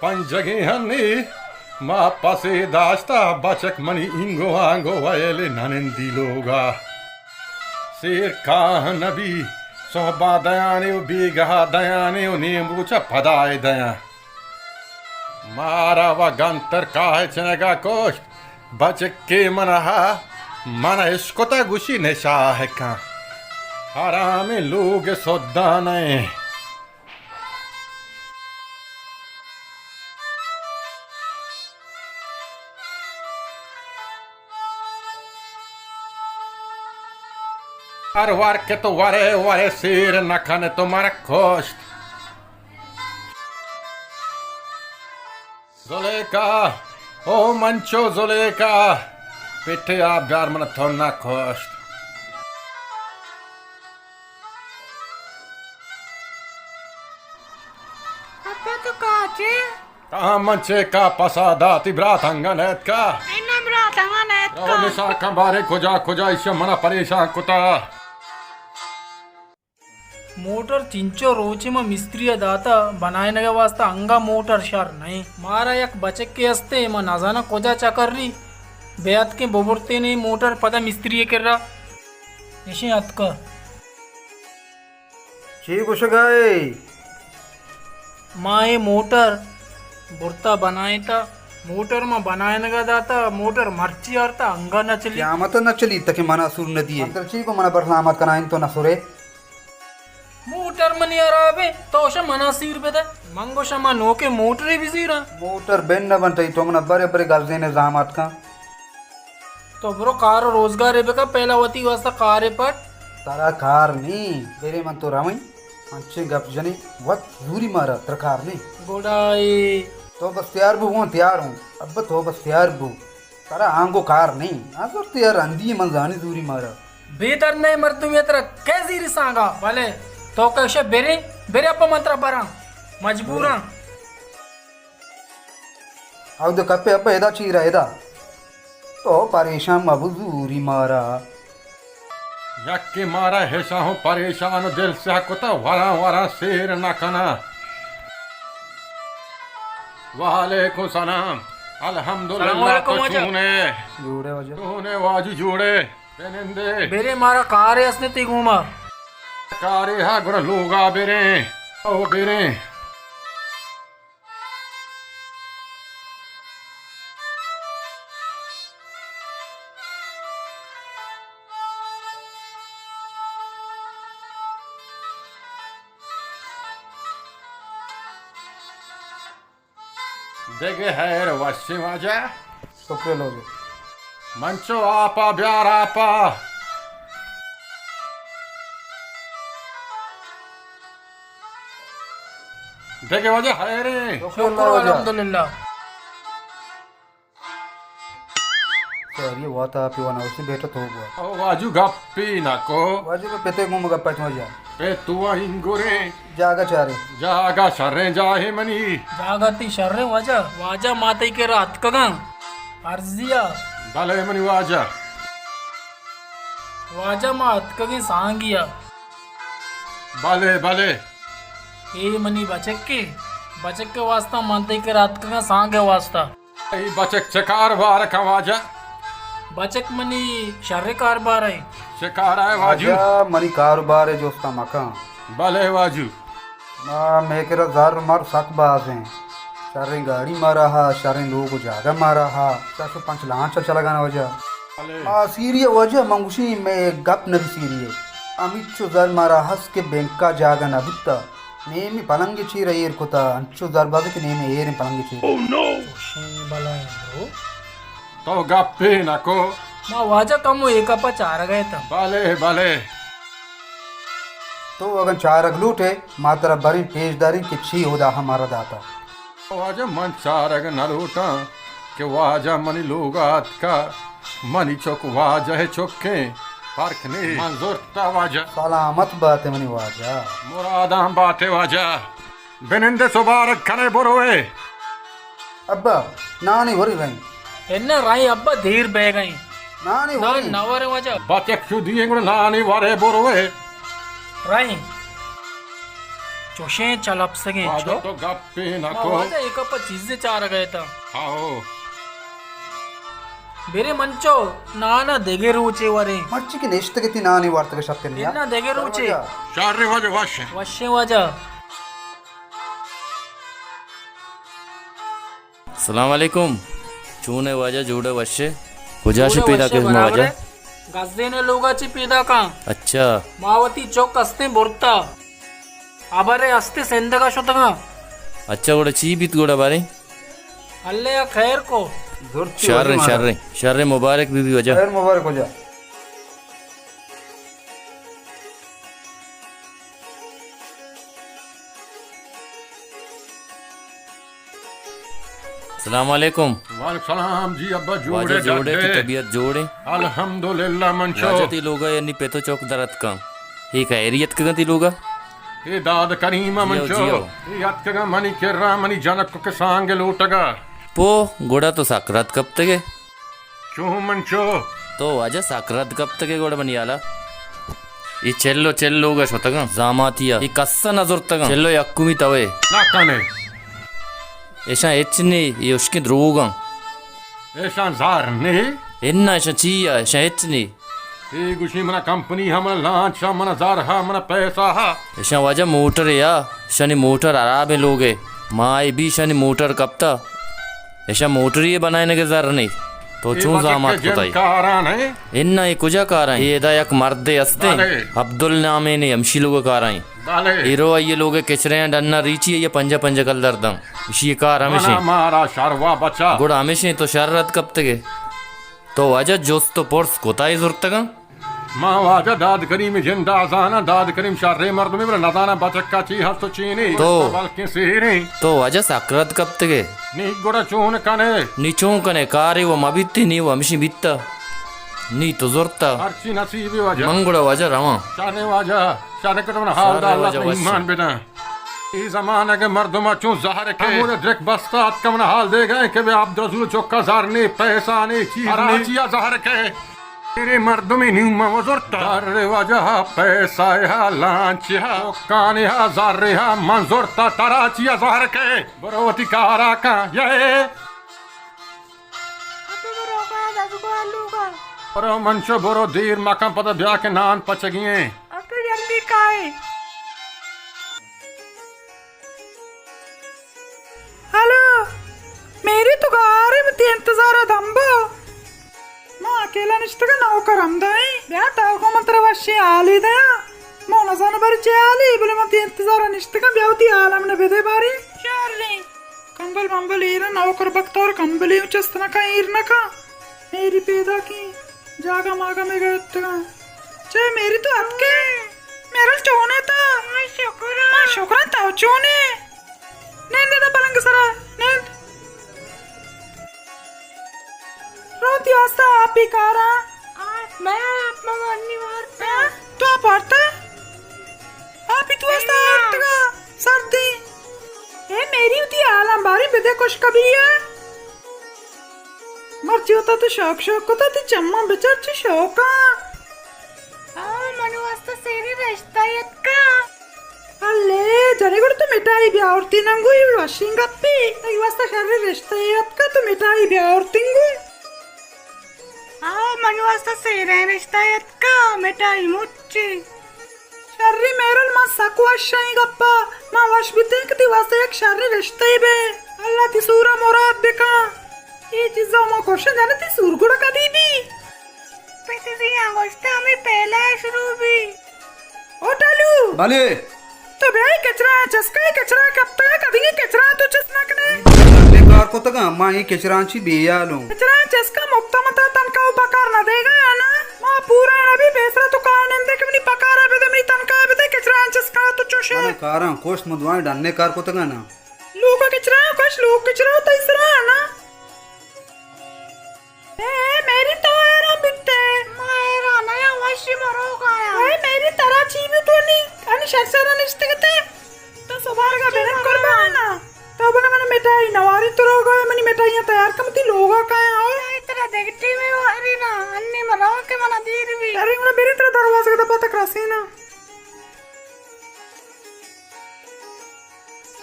پنجگیں ہنی ما پسے داشتا، بچک منی اینگو آنگو ویلے ننندی لوگا۔ سیر کاہ نبی، سہبا دیانے و بیگہا دیانے و نیم روچا پدائے دیاں۔ مارا و گنتر کاہ چنگا کشت، بچکے من ہا، من اشکتا گوشی نشاہ کن۔ حرامیں لوگ سدانئے۔ ہر وار کہ تو ورے ورے سیر نہ کنے تو مارا کشت۔ زلیخا، او منچو زلیخا، پٹے آپ بیار من تو نہ کشت۔ ابا تو کاچے؟ کہاں من چے کا پسا داتی برات انگن ایت کا؟ انم برات انگن ایت کا؟ او نسا کمبارے کجا کجا ایشی منا پریشان کتا۔ موٹر چنچو روچے ما مستری ء داتا بنائینگ ء واسطہ، انگا موٹر شر نئیں۔ مارا یک بچکے استے، ما نزاناں کجا چکری، بیاتکیں ببرتینے موٹر پدا مستری ء کرا۔ اشیں اتکا۔ چی گوشگائے؟ ما اے موٹر برتا بنائینتا، موٹر ما بنائینگا داتا، موٹر مرچی آرتا انگا نہ چلی۔ قیامت نہ چلی تکے منا سور نہ دیے۔ تر چی کو منا برسلامت کنائیں تو نہ سورے؟ موٹر منی ہرابیں، تو شا منا سیر بدے۔ من گوشاں ما نوکیں موٹرے بزیراں۔ موٹر بن نہ بنت، تو منا برے برے گلزین زامات کن۔ تو برو کار و روزگارے بکن، پہلا وتی واسطہ کارے پٹ۔ ترا کار نی، برے من تو رویں۔ انچیں گپ جنی وت زوری مارا، ترا کار نی۔ گڑائی۔ تو بس تیار بو، ہوں تیار ہوں۔ ابا تو بس تیار بو۔ ترا آنگو کار نی۔ آ زرت یار اندی من زانی زوری مارا۔ بے درد نئے مردمے ترا کئے زیری سانگا، بلے تو کئے شے برے، برے ابا من ترا براں، مجبوراں۔ او دے کپے ابا ادا چی را ادا۔ تو پریشان مبو زوری مارا۔ یکے مارا ہشاں پریشان و دل سیاہ کتا، وراں وراں سیر نہ کناں۔ وعلیکم سلام۔ الحمدللہ، سلام علیکم تو واجہ۔ چونے؟ جوڑے واجہ۔ چونے واجو جوڑے؟ بنندے۔ برے مارا کارے است تی گوما۔ کارے ہا گڑا لوگا بریں۔ او بریں۔ دگہ ہیر وشیں واجہ۔ شکر لوگے۔ منچو آپا بیار آپا۔ دگہ واجہ ہیریں۔ شکر شکر واجہ۔ الحمدللہ۔ ساری وات آپی وانا اسی بیٹا تو بوا۔ او واجو گپی نکو۔ واجو کو پتے گوم گپا تو جا۔ پہ تو انگوریں۔ جاگہ چارے۔ جاگہ شریں جاہے منی۔ جاگہ تی شریں واجہ۔ واجہ ما تئی کرا اتکگاں۔ عرضیا۔ بلے منی واجہ۔ واجہ ما اتکگیں سانگیا۔ بلے، بلے۔ اے منی بچکے، بچکے واسطہ من تئی کرا اتکگاں سانگے واسطہ۔ اے بچک چہ کاروبار کن واجہ؟ بچک منی شر کاروبار ایں۔ چہ کار ء واجو؟ واجہ منی کاروبار ء جستا مکن۔ بلے واجو۔ ما مے کرا زر مر سک باز ایں۔ شریں گاڑی مارا ہا، شریں لوگ و جاگہ مارا ہا، چار سو پنچ لانچ چلگانا واجہ۔ بلے۔ ما سیری ء واجہ، من گوشی مے گپ نبی سیری ء۔ امیچو زر مارا ہست کہ بینکا جاگہ نہ بوتا۔ نیمی پلنگ چیر ایر کتا، انچو زر بازی کہ نیمی ایریں پلنگ چیر۔ چوشیں بلائیں برو۔ تو گپے نکو۔ ما واجہ کمو اے گپا چارگا اتاں۔ بلے، بلے۔ تو اگن چارگ لوٹے، ما ترا بریں پیش داریں کہ چی ہدا ہمارا داتا۔ واجہ من چارگ نہ لوٹاں کہ واجہ منی لوگا اتکا، منی چک واجہ چکیں، فرق نی من زرتا واجہ۔ سلامت باتے منی واجہ۔ مراداں باتے واجہ۔ بنندے سبارگ کنے بروے۔ ابا، نانی وری رئیں۔ اناں رئیں ابا، دیر بیگئیں۔ نانی نان وری۔ نہ ورے واجہ۔ بچک چو دیئے گڑا نانی ورے بروے۔ رئیں۔ چوشیں چلپسگیں واجہ چو۔ تو گپے نہ ما کو۔ واجہ ایک پہ چیزے چارگ ءَ اتاں۔ ہاؤ۔ برے منچو، نانا دگہ روچے وریں۔ مرچی کہ نشتگ تی نانی وارتگ شپ نیا۔ انا دگہ روچے۔ واجہ۔ شر واجہ وش۔ وشیں واجہ۔ سلام علیکم۔ چون ئے واجہ؟ جوڑ ئے وش ئے؟ کجا شے جوڑ ئے پیدا وش ئے کئے شما برابر واجہ؟ ئے۔ گزین لوگا چی پیدا کاں۔ اچھا۔ ما وتی چک استیں برتا۔ ابرے استے سندگا شتگاں۔ اچھا، گڑا چی بیت گڑا باریں؟ اللہ ءَ خیر کو۔ زرتی شریں، واجہ مارا۔ شریں، شریں، مبارک بی بی واجہ۔ خیر مبارک واجہ۔ سلام علیکم۔ وعلیکم سلام جی ابا، جوڑ واجہ ئے؟ جوڑ ئے ڈڈ کہ ئے؟ طبیعت جوڑ ئے؟ الحمدللہ منچو۔ واجہ تی لوگا انی پت و چک در اتکاں۔ اے کئے ری اتکگاں تی لوگا؟ اے داد کریم جیو، منچو۔ جیو۔ اے اتکگاں منی کرا منی جنک کے سانگ لوٹگا۔ پو، گڑا تو سک رد کپتگے۔ چون منچو؟ تو واجہ سک رد کپتگے گڑا منی حالا۔ اے چل و چل لوگا شتگاں زاماتیا۔ اے کسا نہ زرتگاں۔ چل و یکمی توے۔ نہ کنے۔ ایشاں ہچ نی، اے اشکیں دروگاں۔ ایشاں زر نی؟ انا، ایشاں چی یا؟ ایشاں ہچ نی۔ اے گوشی منا کمپنی ہا، منا لانچ ہا، منا زر ہا، منا پیسہ ہا۔ ایشاں واجہ موٹر یا، ایشانی موٹر حرابیں لوگے۔ ما اے بی ایشانی موٹر کپتا۔ ایشاں موٹری بنائینگے زر نی۔ تو اے چون بچک زامات جن کتائی؟ کاران ہے؟ انا، اے کجا کارائیں؟ اے ادا یک مردے ہستے۔ بلے۔ عبدال نامے نے، ہمشی لوگ کارائیں۔ بلے۔ ایرو آئی لوگ کچرے ڈنا ریچی، اے پنجا پنجا کلدار داں۔ اشی کار ہمیشیں۔ منا مارا شروا بچا۔ گڑا ہمیشیں تو شر رد کپتگے۔ تو واجہ جست و پرس کتائی زرتگاں؟ ما واجہ داد کریم جندا زاناں، داد کریم شریں مردمے، بلے نزاناں بچکا چی ہست و چی نی۔ تو بلکیں سیریں۔ تو واجہ سک رد کپتگے۔ نی گڑا چون کنے؟ نی چون کنے؟ کارے و مبیتی، نی و ہمیشیں بیتا۔ نی تو زرتا۔ ہرچی نصیبی واجہ۔ من گڑا واجہ رواں۔ شریں واجہ، شر کہ تو منا حال شریں دا، اللہ واجہ تو وش۔ ایمان بداں۔ اے زمانگ ءِ مردم ءَ چون زہر کئے۔ ہمود ءَ درک بستہ اتکہ من ءَ حال دیگ ءَ کہ بے عبدالرسول چک ءَ زر نے، پیسہ نے، چیز نے۔ ہرا چیا زہر کئے۔ تیرے مردمے نوں من وزرتہ۔ زر واجہ ءَ، پیسہ ءَ، لانچ ءَ، چکانی ءَ، زر ءَ من زرتہ، ترا چیا زہر کئے۔ برو وتی کار ءَ کن۔ یہ۔ ابے برو کا دزگو آلو کا۔ برو منچو برو، دیر مکن، پدا بیا کہ نان پچگی ایں۔ ابے جلدی کائے۔ ہلو، میری تو گارے، من تئی انتظار ءَ دمبو۔ ما اکیلا نشتگاں، نوکر ہمدا ایں۔ بیا تو گوں من ترا وشیں حالے دیاں۔ ما نزاناں باریں چے حالے، بلے من تئی انتظار ءَ نشتگاں، بیا وتی حال ءَ من ءَ بدے باریں۔ شریں۔ کمبل ممبل ایر نہ، نوکر بختور کمبلے چست نہ کن، ایر نہ کن۔ میری پیداکیں جاگہ ماگہ مے گرتگاں۔ چے میری تو اتکے؟ میرل چونے تو؟ من شکراں۔ من شکراں، تو چونے؟ نند ادا پلنگ سرا، نند۔ رو تی واسطہ آپی کاراں۔ آپ میں آپ مگو انی وارتا۔ تو آپ وارتا؟ آپی تو واسطہ آورتگا، سردی۔ اے میری وتی حالاں باریں بدے، کش کبی ئے۔ مرچی وتا تو شوق شوق کتا، تی چماں بچار چی شوقاں۔ آ، منی واسطہ سیری رشتہ اتکا۔ الے، جنے گڑا تو مٹھائی بیا آورتی ننگو، اے وشیں گپے۔ تئی واسطہ شریں رشتہ اتکا، تو مٹھائی بیا آورتی ننگو۔ آ، منی واسطہ سیریں رشتہ اتکا، مٹھائی مچی۔ شری میرل، من سک وش ایں گپا، من وش بیتیں کہ تی واسطہ یک شریں رشتے بے۔ اللہ تی سورا مراد بکن۔ اے چیزا ما کوشن جانے تی سور گڑا کدی بی؟ پتی زیاں گوشتا ہمیں پہلا شروع بی۔ او ٹالو! بلے۔ تو بیا اے کچرا چسکا، اے کچرا کپتگا، کدی اے کچرا تو چست نہ کنے؟ ڈنے کار کتگا، ما اے کچرا چی بے یالوں۔ کچرا چسکا مفتا متا تنکا و پکار نہ دیگا یا نا؟ ما پورا نبی پیسرا تو کار نندے کہ منی پکارا بدے، منی تنکا بدے، کچرا چسکا تو چوشے۔ من کاراں کوشت، من دوائیں ڈنے کار کتگا نا۔ لوگا کچرا کش، لوگ کچرا تئی سرا نا۔ اے، اے، میری تو حیران بیتے۔ ما حیران آیا، وشی مروگ آیا۔ اے، میری ترا چی بیت انی؟ انی شر شر نشتگتے۔ تو سبارگا بنت قربان۔ تو بنا من مٹھائی نواری تو روگا، منی مٹھائیاں تیار کم تی لوگا کایا ہو۔ اے، ترا دگٹی میں واری نا، انی مرو کہ منا دیر بی۔ ارے، منا میری ترا دروازے دا پتک رسینا۔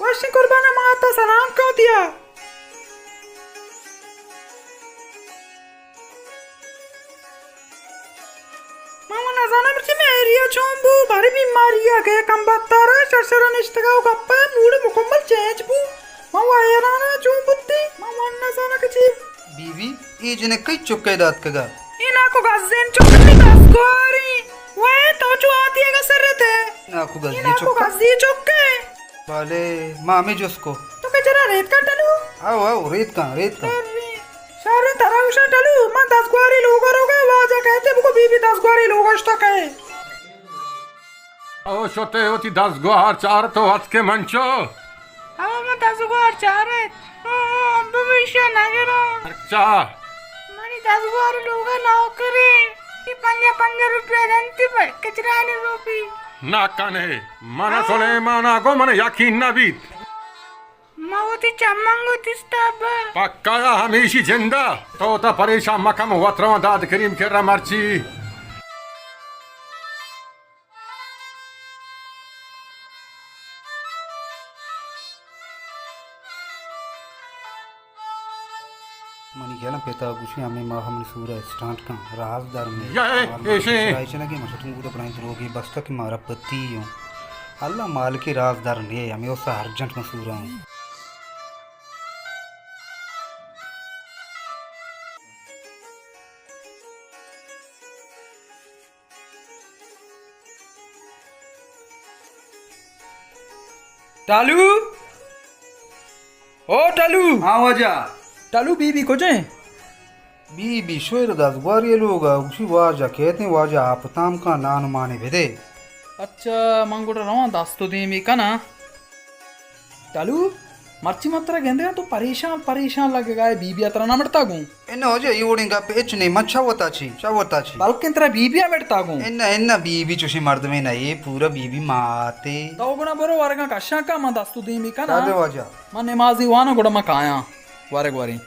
اشیں قربان ماتا سلام کن وتیا۔ ما وَ نزاناں مرچی مئے ایریا چون بو، باریں بیماری ءَ گئے کمبخت ءَ را شر شر ءَ نشتگ ءَ گپ ءَ موڈ مکمل چینج بو۔ ما وَ حیران ءَ چون بوتیں، ما وَ نزاناں کہ چی۔ بی بی، اے جنک کئی چک ءَ داتکگ ءَ؟ اے ناکو گزین چک ءَ دزگواریں۔ وے تو چو آتیگ ءَ سر ات ئے۔ ناکو گزی چک ءَ؟ گزی چک ءَ۔ بلے ما ہمے جست کو۔ تو کجرا ریت کن ٹلو؟ او، او، ریت کن، ریت کن۔ شریں، شریں، ترا گوشاں ٹلو، من دزگواری لوگ ءَ روگ ءَ، واجہ کئیت ئے بگو بی بی دزگواری لوگ ءَ اشتگ ءَ۔ او شت ئے وتی دزگوہار چارت ءُ اتک ئے منچو؟ او من دزگوہار چارت۔ او، او، امبو ایشی ءَ نگراں۔ پرچا؟ منی دزگوہار لوگ ءَ نوکریں۔ اے پنجاہ پنجاہ روپیہ دنتی پہ کچرانی روپی۔ نہ کن ئے۔ من ءَ سلیمان ءَ گوں من یقین نہ بیت۔ ما وتی چماں گوں دیست ابا۔ پکا یا ہمیشی جند ءَ؟ تو تا پریشان مکن، وت رواں داد کریم کرا مرچی۔ منی خیال ءَ پت ءَ گوشی ہمے ماہ ءَ منی سور ءَ اسٹانٹ کن، راز در مئے۔ یا اے، مال ایشیں۔ ایشی نہ کہ من شتوں گوں پرائیں دروگے بستگ کہ مارا پتی اوں۔ اللہ مالکے راز در نے، ہمے واسطہ ارجنٹ من سور ءَ اوں۔ ٹالو! او ٹالو! ہاں واجہ۔ ٹالو، بی بی کجیں؟ بی بی شوئر دزگواری لوگ ءَ، گوشی واجہ کئیت ئے، واجہ آپ تام کن، نان مانے بدے۔ اچھا، من گڑا رواں دست ءُ دیمی کناں۔ ٹالو، مرچی من ترا گندگاں تو پریشان پریشان لگگا ئے، بی بی ءَ ترا نہ مڑتا گوں؟ اناں واجہ، اے وڑیں گپ ہچ نیں، من چہ وتا چی، چہ وتا چی۔ بلکیں ترا بی بی ءَ مڑتا گوں؟ اناں، اناں، بی بی چوشیں مردمے نہ اے، پورا بی بی ماتے۔ تو گڑا برو ورگاں کشاں کن، من دست ءُ دیمی کناں۔ شر واجہ۔ من نمازی واناں گڑا من کایاں۔ ورگ وریں۔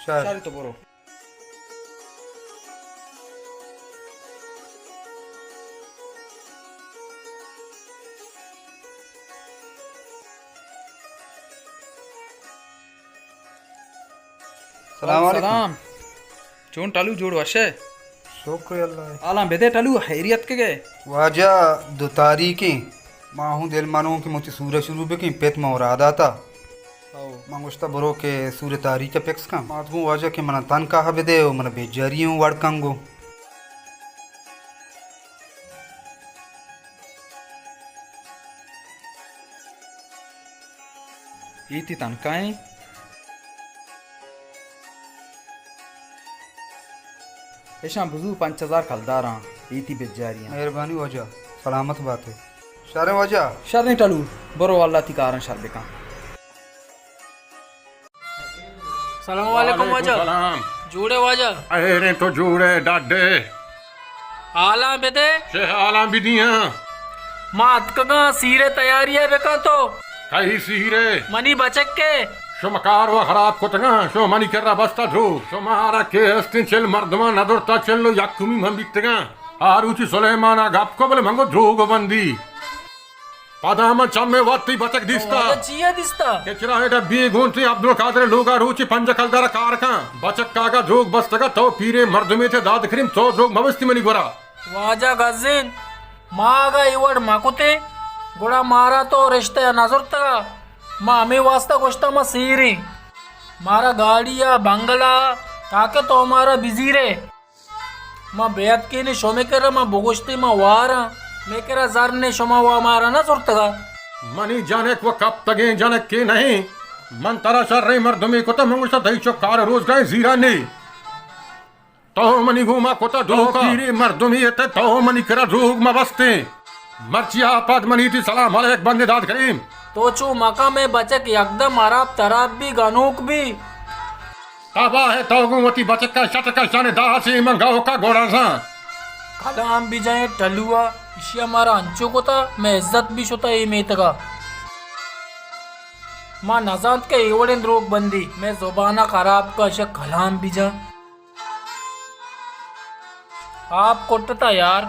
شر۔ شر تو برو۔ سلام علیکم۔ سلام۔ چون ٹالو، جوڑ وش ئے؟ شکر اللہ ءِ۔ حالاں بدے ٹالو، خیریت کہ گئے؟ واجہ دو تاریخ ایں، ما ہوں دل منوں کہ من وتی سور ءَ شروع بکیں، پت من ءَ راہ داتا۔ او۔ من گوشتا برو کہ سور ءِ تاریخ ءَ فکس کن۔ مات گوں واجہ کہ من ءَ تنخواہ بدے ءُ من ءَ بیجاری اوں وڑ کن گوں۔ اے تئی تنخواہ ایں؟ ایشاں بزور پنچ ہزار کلداراں، اے تئی بیجاریاں۔ مہربانی واجہ، سلامت بات ئے۔ شریں واجہ۔ شریں ٹالو، برو اللہ تئی کاراں شر بکن۔ سلام علیکم واجہ۔ وعلیکم سلام۔ جوڑ ئے واجہ؟ اہریں تو جوڑ ئے ڈاڈ ئے؟ حالاں بدے۔ چے حالاں بدیاں؟ ما اتکگاں، سیر ءِ تیاری ءَ بکن تو۔ کئی سیر ءِ؟ منی بچک ءِ۔ شما کار وا خراب کتگاں، شما منی کرا بستا دروگ۔ شما آرا کہ استیں چل مردماں نہ درتا، چل ءُ یکمی من بیتگاں۔ آ روچی سلیمان ءَ گپ کو، بلے من گو دروگ بندی۔ پدا من چمے وت تئی بچک دیستا۔ واجہ چیا دیستا؟ کہ چرا اے ڈبی گون تئی عبدالقادر لوگا روچی پنجاہ کلدار کار کن۔ بچک آگا دروگ بستگا، تو پیریں مردمے تے داد کریم، تو دروگ مبستی منی گورا۔ واجہ گزین، ما اگا اے وڑ مکتیں، گڑا مارا تو رشتہ نہ زرتگا۔ ما ہمے واسطہ گوشتا ما سیریں۔ مارا گاڑی یا بنگلہ، تاکہ تو مارا بزیرے۔ ما بیاتکینی شمے کرا، ما بگوشتی ما واراں، مے کرا زر نے، شما وا مارا نہ زرتگا۔ منی جنک و کپتگیں جنکے نہ ایں۔ من ترا شریں مردمے کتہ، من گوشتہ تئی چک کار روزگاریں زیران نے۔ تو منی گوما کتہ دروگا۔ تو پیریں مردمے ات، تو منی کرا دروگ مہ بستیں۔ مرچی آ پد منی تئی سلام علیک بندے داد کریم۔ تو چو مکن، مے بچک یکدم ہراب تراب بی، گنوک بی۔ تباہ ئے تو گوں وتی بچکا شتکا شان داسی من گوکا گوڑا زاں۔ کلام بجائیں ٹلوا، اشیا مارا انچو کتا، مے عزت بھی شتا اے میتگا۔ ما نزانت کہ اے وڑیں دروگ بندی، مے زبانا خراب کا، اشیا کلام بجاں۔ آپ کٹتا یار۔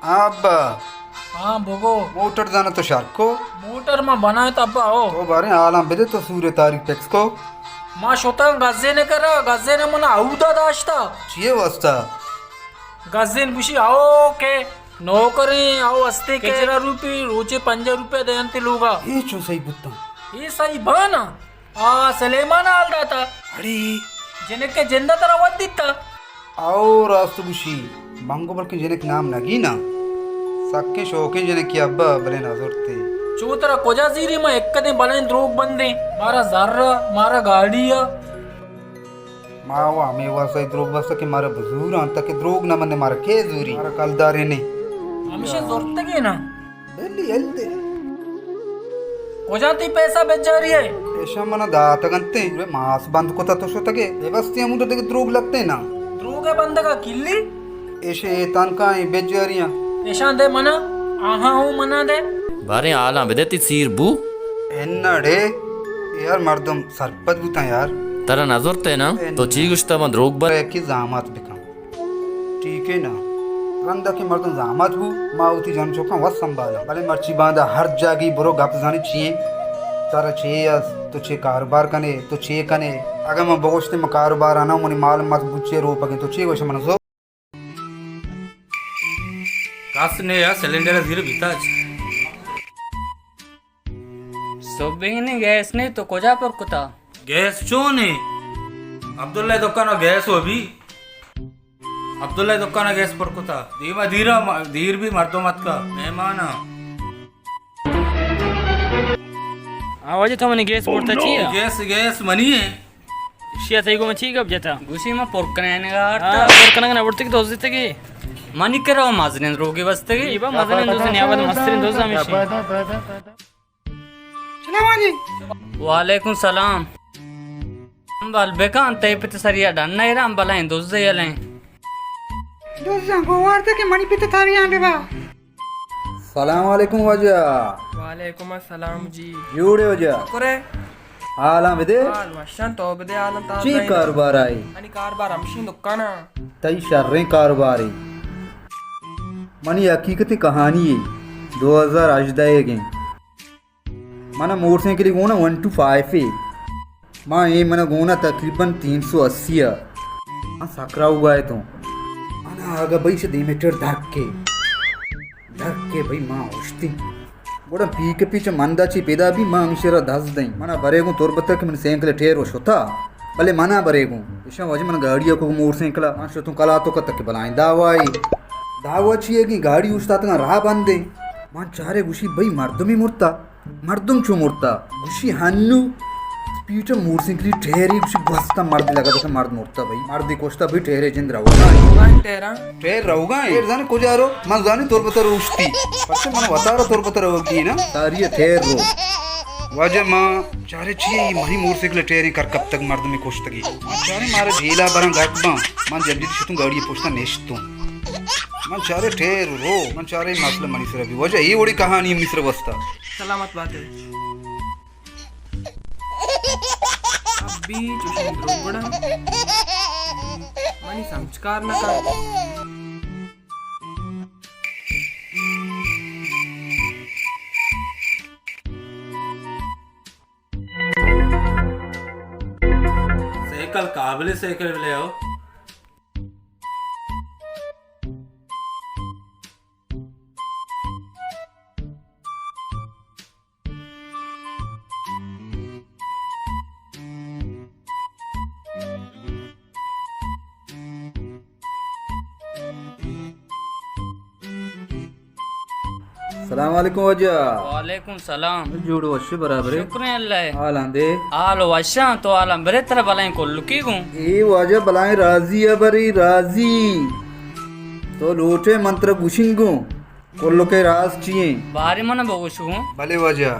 ابا، ہاں، بگو۔ موٹر زاناں تو شر کو؟ موٹر ما بنائیں تب آؤ۔ تو باریں حالاں بدے، تو سور تاریخ فکس کو؟ ما شتاں گزین کرا، گزین منا اودا داشتا۔ چیے واسطہ؟ گزین گوشی آؤ کہ نوکریں، آؤ ہستے کہ چرا روپی، روچے پنجاہ روپے دینتے لوگا۔ اے چون صحیح بوتاں؟ اے صحیح بانا۔ آ، سلیمان حال داتا۔ اڑے۔ جنک کے جندہ ترا ود دیتا۔ او راست گوشی، منگو بلکن جنک نام نگی نا۔ سکیں شوقیں جنکی ابا، بلے نزرتے۔ چو ترا کجا زیری، ما یک کدیں بلائیں دروگ بندیں۔ مارا زر، مارا گاڑی ء۔ ما و ہمے واسطہ دروگ بستا کہ مارا بزور انت کہ دروگ نہ منے، مارا کے زوری؟ مارا کلدارے نے۔ ہمیشہ زرتگے نا۔ بلی ہل دے۔ کجا تی پیسہ بجاری ہے؟ ایشاں منا داتگ انت، پورے ماس بند کتا تو شتگے۔ بے بستی ہمود دگہ دروگ لگتے نا۔ دروگ بندگا کلی؟ ایشے اے تنکا ہیں بجاریاں۔ ایشاں دے منا، آہاں ہوں منا دے۔ باریں حالاں بدے تی سیر بو۔ انڑے، یار مردم سرپد بوتاں یار۔ ترا نزرتے نا؟ تو چی گشتا من دروگ بر؟ یکی زامات بکن۔ ٹھیک ہے نا؟ رندا کہ مردم زامات بو، ما وتی جن چوکاں وت سنبھالاں۔ بلے مرچی باندا ہر جاگی برو گپ زانی چی ایں؟ ترا چے است؟ تو چے کاروبار کنے؟ تو چے کنے؟ اگاں من بگوشتے من کاروبار آنا، منی مال مت بوچے روپگیں، تو چے گوشے من زو؟ کس نے یا سلنڈر زیر بیتا۔ صبح نے گیس نے تو کجا پر کتا؟ گیس چون ہے؟ عبداللہ دکان گیس ہو بھی۔ عبداللہ دکان ء گیس پر کتا۔ دیما دیرا م-، دیر بھی مردم اتکا۔ مہمان ء۔ آ واجہ تو منی گیس برتا چی ہے؟ گیس، گیس منی ہے۔ شیا تئی گو من چی گپ جتا؟ گوشی ما پر کنائنگا آرتا۔ ہاں، پر کنگ نہ برتگ، دزتگی۔ منی کرا مزنیں روگی بستگی۔ یہ با مزنیں دوز نیابت مستریں دوز ہمیشی۔ سلام علیکم۔ وعلیکم سلام۔ بل بکن، تئی پت سریا ڈن نہ ایران، بلائیں دزے یلیں۔ دزاں گوارتا کہ منی پت تاریاں ببا۔ سلام علیکم واجہ۔ وعلیکم السلام جی۔ جوڑے واجہ؟ شکر ہے۔ حالاں بدے؟ حال وشاں، تو بدے حالاں تا چی زین۔ کاروبار آئی؟ منی کاروبار ہمشی دکانا۔ تئی شریں کاروبارے۔ منی حقیقت کہانی ہے، دو ہزار ہژدہ گیں۔ من ء موٹر سائیکلے گون ء ون ٹو فائیو ء۔ ما اے من ء گون ء تقریباً تین سو اسی ء۔ من سکرا اوگا اتوں۔ من ء آگا بئی چہ دیمے ٹر دھکے۔ دھکے بئی ما اوشتی۔ گڑا پیک پیچ مندا چی پیدا بی ما ہمیشی را دست دئیں۔ من ء برے گوں تربت ء کہ من سائیکل ٹیر و شتا۔ بلے من ء برے گوں۔ اشاں واجہ من گاڑی ء کو موٹر سائیکل ء۔ من شتوں کلاتوک ء تک بلائیں دعوائی۔ دعوا چی ہے کہ گاڑی اوشتاتگاں راہ بندیں۔ من چارے گوشی بئی مردمی مرتا۔ مردم چو مرتا؟ گوشی ہنو اسپیڈ ء موٹر سائیکلی ٹیری گوشی گوستا مرد لگا، بس مرد مرتا بھئی، مردی کشتا بھئی، ٹیرے جند روگا۔ ٹیراں؟ ٹیر روگا، ٹیر زانے کجا رو؟ من زانی تربت ء روشتی۔ پرچہ من وتارا تربت ء روگی نا۔ ساری ٹیر رو۔ واجہ ما چارے چی منی موٹر سائیکل ٹیری کر کپتگ، مردمی کشتگی۔ من چارے مارا جیلا براں گٹ باں۔ من جلدی شتوں گاڑی پشتا نشتوں۔ من چارے ٹیر رو، من چارے مسئلہ منی سرا بی۔ واجہ اے وڑی کہانی منی سرا وستا۔ سلامت باتے۔ ابی چوشیں دروگڑا منی سمجھکار نہ کن۔ سائیکل قابل سائیکل لے آؤ۔ سلام علیکم واجہ۔ وعلیکم سلام۔ جوڑ وش برابر۔ شکر اللہ۔ حالاں دے؟ حال وشاں، تو حالاں برے ترا بلائیں کلکی گوں۔ اے واجہ بلائیں راضی ہے بری راضی۔ تو لوٹے من ترا گوشنگوں۔ کلکے راز چی ایں؟ باریں من بگوش گوں۔ بلے واجہ۔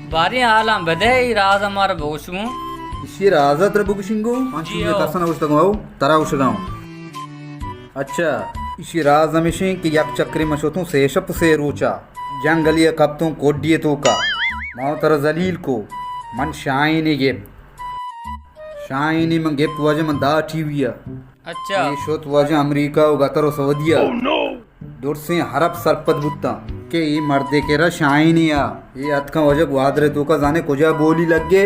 باریں حالاں بدے، اے راز مارا بگوش گوں۔ اشی راز ترا بگوشنگوں؟ من جی چونے ہو۔ کسا نہ گوشتگوں، او ترا گوشگاں۔ اچھا، اشی راز ہمیشیں کہ یک چکرے من شتوں سے شپ سے روچا جنگلی کپتوں کوڈی توکا۔ ما ترا ذلیل کو، من شاہینے گپت۔ شاہینے من گپت واجہ من دا ٹی وی ء۔ اچھا۔ اے شت واجہ امریکہ و قطر و سعودیہ۔ درسیں عرب سرپد بوتاں کہ اے مردے کرا شاہینے آ۔ اے اتکاں واجہ گوادر توکا زانے کجا بولی لگے؟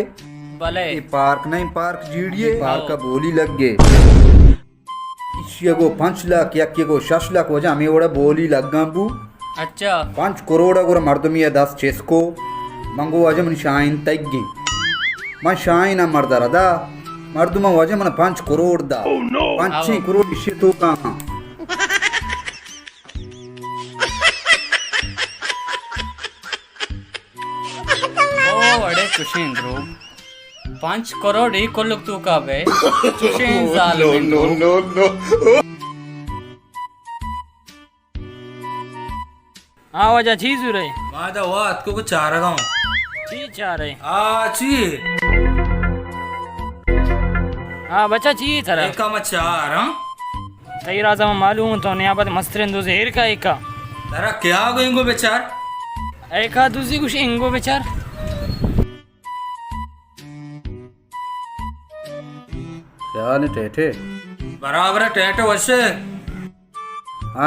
بلے۔ اے پارک نہیں، پارک جیڑیے، پارک بولی لگے۔ ایشی گو پنچ لاکھ، یکے گو شش لاکھ، واجہ ہمے وڑا بولی لگاں بو۔ اچھا۔ پنچ کروڑ گورا مردمی دست چسکو۔ من گو واجہ من شاہین تگیں۔ من شاہین مرد ردا۔ مردم واجہ من پنچ کروڑ دا۔ پنچیں کروڑ ایشی توکا۔ او اڑے چشیں دروگ۔ پنچ کروڑ ای کلک توکا بے۔ چشیں ظالمیں دروگ۔ ہاں واجہ، چی زورے؟ ما دا وات کو چارگاں۔ چی چارے؟ آ چی؟ ہاں بچہ، چی ترا؟ ایکا ما چار، ہاں؟ تئی راز ہم معلوم تو نیابت مسترین دو زہر کا ایکا۔ ترا کیا گو انگو بچار؟ ایکا دوزی گوش انگو بچار۔ خیال ٹیٹے۔ برابر ٹیٹے وشے۔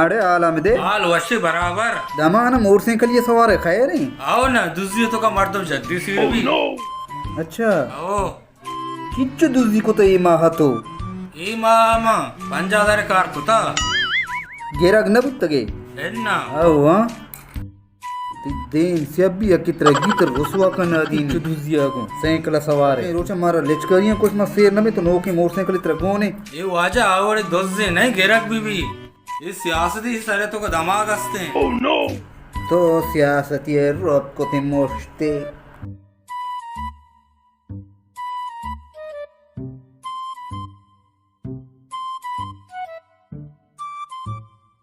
آڑے حال ہم دے۔ حال وشے برابر۔ دمان موٹر سائیکل یہ سوار ہے، خیر ہیں؟ آؤ نا، دزی تو کا مردم جدی سیڑ بھی۔ اچھا۔ آؤ۔ کچ دزی کو تو اے ماہ تو؟ اے ماہ ما پنجاہ ہزار کار کتا۔ گرگ نہ بوتگے؟ انا۔ او ہاں۔ تی دین سیابی اکی ترگی تر رسوا کنا دین۔ کچ دزی آگو سائیکل سوار ہے۔ روچا مارا لچکریاں کچھ ما سیر نہ تو نوکی موٹر سائیکل ترگونے۔ اے واجہ آوڑے دزے نہیں گرگ بی بی۔ اے سیاستی سرے تو کا دماغ ہستے۔ تو سیاستی ہے روپ کو تے موشتے۔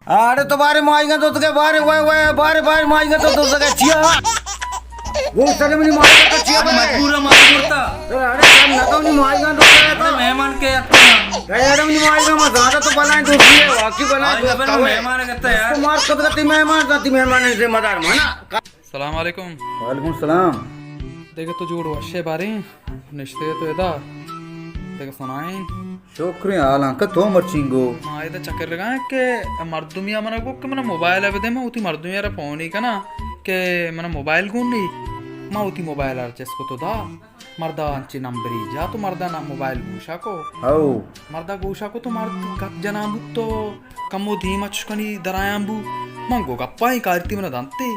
آڑے تو بارے مائیگا تو تکے بارے وے وے بارے بارے مائیگا تو تو تکے چیا؟ وہ سر منی مائیگا تو چیا بنے؟ مجبور ہے، مجبور تھا۔ تو آڑے سر نہ تو منی مائیگا تو تکے تو۔ مہمان کے اتنا۔ گئے آڑے منی مائیگا ما زیادہ تو بلائیں دوستی ہے، واقعی بلائیں دوست ہے۔ مہمان کہتا ہے یار۔ تو مار کت کتی مہمان کتی مہمان ہے ذمہ دار مانا۔ السلام علیکم۔ وعلیکم السلام۔ دیکھے تو جوڑ وشے باریں۔ نشتے تو ادا دگہ سنائیں۔ شکریں حالاں کہ تو مرچینگو۔ ما ادا چکر لگا کہ مردمی منا گو کہ منا موبائل بدے، ما وتی مردمی را فون ہی کنا کہ منا موبائل گون نہیں۔ ما وتی موبائل ار چس کو تو دا۔ مردا انچے نمبری جا تو مردا نا موبائل گوشا کو۔ ہو۔ مردا گوشا کو تو مرد گپ جنان بوت تو کمو دیم اچ کنی درایاں بو۔ من گو گپا ای کارتی منا دنتے۔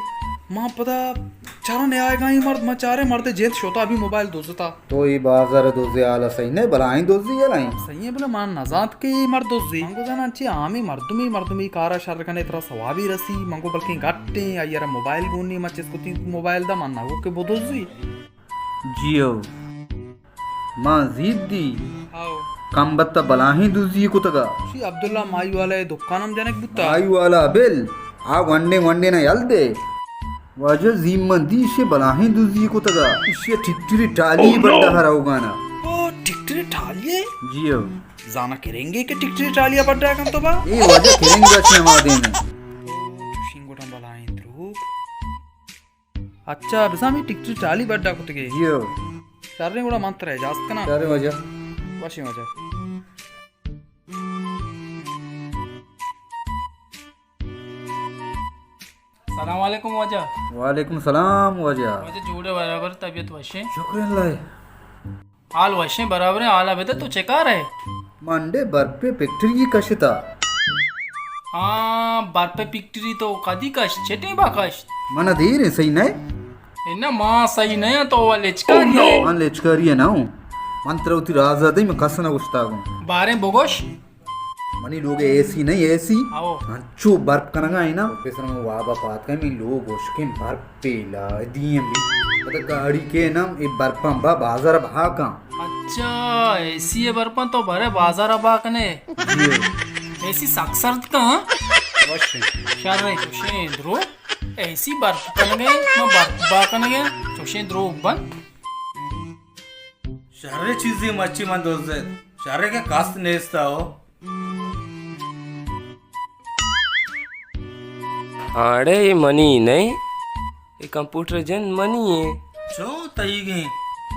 ما پدا چارا نیائے گا ای مرد، ما چارے مرد جیت شوتا ابھی موبائل دوزتا۔ تو ای بازار دوزے حالا صحیح نہ، بلائیں دوزی ہے لائیں۔ صحیح ہے، بلے ما نزانت کہ ای مرد دوزی۔ من گو زانا چی عامی مردمی، مردمی کارا شر کنے ترا ثوابی رسی۔ من گو بلکیں گٹیں، آئی را موبائل گونی، ما چس کتی موبائل دا، من نہ گو کہ بدوزی۔ جیو۔ ما زیت دی۔ ہاؤ۔ کمبت بلاہیں دزی کتگا۔ شی عبداللہ مائی والا دکانم جنک بوتا۔ مائی والا بل۔ آ ونڈے ونڈے نہ یل دے۔ واجہ زیم من دی شی بلاہیں دزی کتگا۔ شی ٹکٹری ٹالی بڈا ہر اوگانا۔ او ٹکٹری ٹالی؟ جیو۔ زانا کرنگے کہ ٹکٹری ٹالی بڈا کن تو با؟ اے واجہ کرنگا چی ہما دینے۔ او چوشیں گوٹاں بلاہیں دروگ۔ اچھا، بزاں ہمے ٹکٹری ٹالی بڈا کتگے۔ جیو۔ شریں گڑا من ترا اجازت کناں۔ شریں واجہ۔ وشیں واجہ۔ سلام علیکم واجہ۔ وعلیکم سلام واجہ۔ واجہ جوڑے برابر، طبیعت وشیں؟ شکر اللہ۔ حال وشیں برابریں، حالا بدے تو چے کار ئے؟ منڈے برپے پکٹری کشتا۔ ہاں، برپے پکٹری تو کدی کشت؟ چے ٹیما کشت؟ من دیریں صحیح نہ؟ انا ما صحیح نہ، تو وا لچکاری ئے۔ من لچکاری نہ ہوں۔ من ترا وتی راز دئی، من کس نہ گوشتاگوں۔ باریں بگوش۔ منی لوگ اے سی نہیں، اے سی۔ آؤ۔ انچو برپ کنگا ہے نا۔ پیسر من وابا پات کن، منی لوگ گوشکیں برپ پیلا دیم بھی۔ پتہ گاڑی کے نام اے برپاں با بازار بہا کن۔ اچھا، اے سی اے برپاں تو برے بازار بہا کنے۔ جی۔ اے سی سک سرد کن۔ وشیں۔ شر چوشیں درو۔ اے سی برپ کنگے، ما برپ بہا کنگے۔ چوشیں دروگ بند۔ شریں چیزے مچی من دزت۔ شریں کہ کست نیستا ہو۔ آڑے اے منی نئے، اے کمپیوٹر جند منی ایں۔ چو تئیگیں؟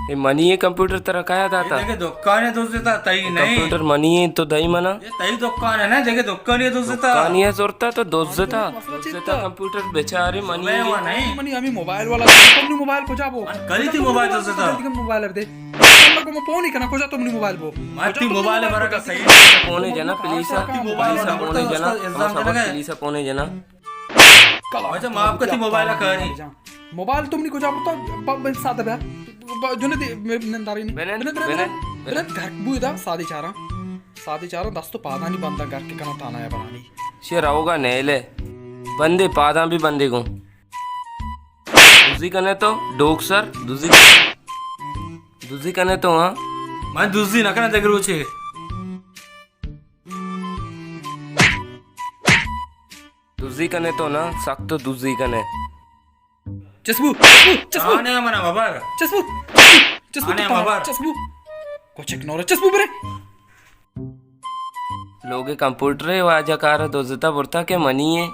اے منی اے کمپیوٹر ترا کایا داتا؟ اے دگہ دکانے دزتا، تئی نہ ایں۔ کمپیوٹر منی اے، تو دئی منا۔ اے تئی دکان اے نا، دگہ دکانے دزتا۔ دکانے زرتا تو دزتا۔ مسئلہ چی دزتا تو؟ کمپیوٹر بیچارے منی اے۔ منی ہمیں موبائل والا، تو منی موبائل کجا بو؟ کدی تئی موبائل دزتا؟ جلدی کن موبائل دے۔ اللہ کو میں فون ہی کرنا، کجا تو منی موبائل بو؟ ماتی موبائل برا کا صحیح۔ فون جنا پلیس۔ ماتی موبائل پلیس برا فون جنا۔ الزام جنگ ہے۔ پلیس فون جنا۔ کلا۔ اچھا، معاف کتی موبائل کاری۔ موبائل تو منی کجا بوتا؟ ب-، ب-، سادہ بیا۔ ب-، جنے دے، م-، ننداری نی۔ بنن، بنن، بنن، بنن۔ بنن، گھر بو دا، سادی چاراں۔ سادی چاراں، دست و پادانی بنداں گھر کے کنا تانا یا برانی۔ شے روگا نیلے۔ بندے پاداں بھی بندے گوں۔ دزی کنے تو، ڈوک سر، دزی کنے۔ دزی کنے تو، ہاں؟ من دزی نہ کنا دگہ روچے۔ دزی کنے تو نا، سک تو دزی کنے۔ چسبو، چسبو، چسبو۔ آنے منا بابا۔ چسبو، چسبو، چسبو، آنے تو پانا، بابا۔ چسبو۔ کوچک نورا، چسبو برے۔ لوگ کمپیوٹر ہے، واجہ کار دزتا برتا کہ منی ہے۔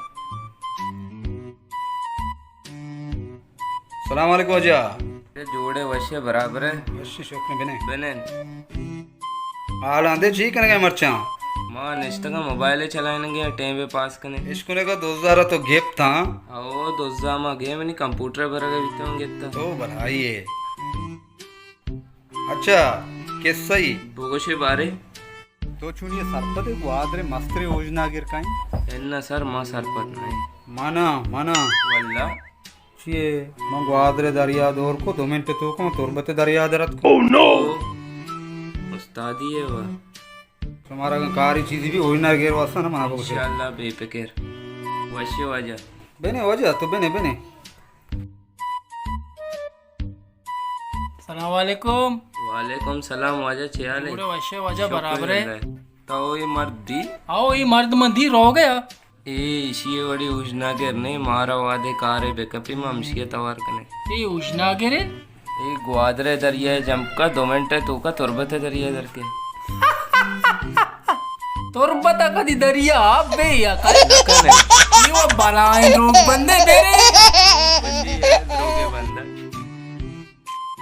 سلام علیکم واجہ۔ جوڑے وشے برابر ہے۔ وشے شکر بنے۔ بنے۔ حال آندے چی کنگا مرچاں؟ ما نشتگا موبائل چلائنگے، ٹائم پاس کنے۔ اشکنے کا دو ہزار تو گپت ہاں۔ او دو ہزار ما گئے منی کمپیوٹر برگا بیتوں گپتا۔ تو بھلائی ہے۔ اچھا، قصہ ہی۔ بگوشے بارے۔ تو چونی سرپد گوادر مسترے اوجناگر کائیں؟ انا سر ما سرپد نہیں۔ مانا، مانا۔ واللہ۔ چیے؟ من گوادر دریا دور کو، دو منٹ تو کو تربت دریا درت کو۔ Oh no! استادی ہے وہ۔ شمارا اگن کاری چیزی بھی ہوئی نہ گیر واسطہ نہ منا بگوشے۔ انشاءاللہ بے فکر۔ وشے واجہ۔ بنے واجہ تو بنے بنے۔ سلام علیکم۔ وعلیکم سلام واجہ، چے حال ہے؟ جوڑے وشے واجہ، شکر برابر ہے۔ اللہ۔ تو یہ مرد دی؟ آؤ، یہ مرد من دی رو گیا۔ اے ایشی وڑی اوژناگر نے، مارا وادے کارے بکپی، ما ہمشی توار کنے۔ اے اوژناگر ہے؟ اے گوادر دریا جمپ کا دو منٹ ہے تو کا تربت دریا در کے۔ تربت کدی دریا بے یا کنے۔ یہ وہ بلائیں لوگ بندے میرے۔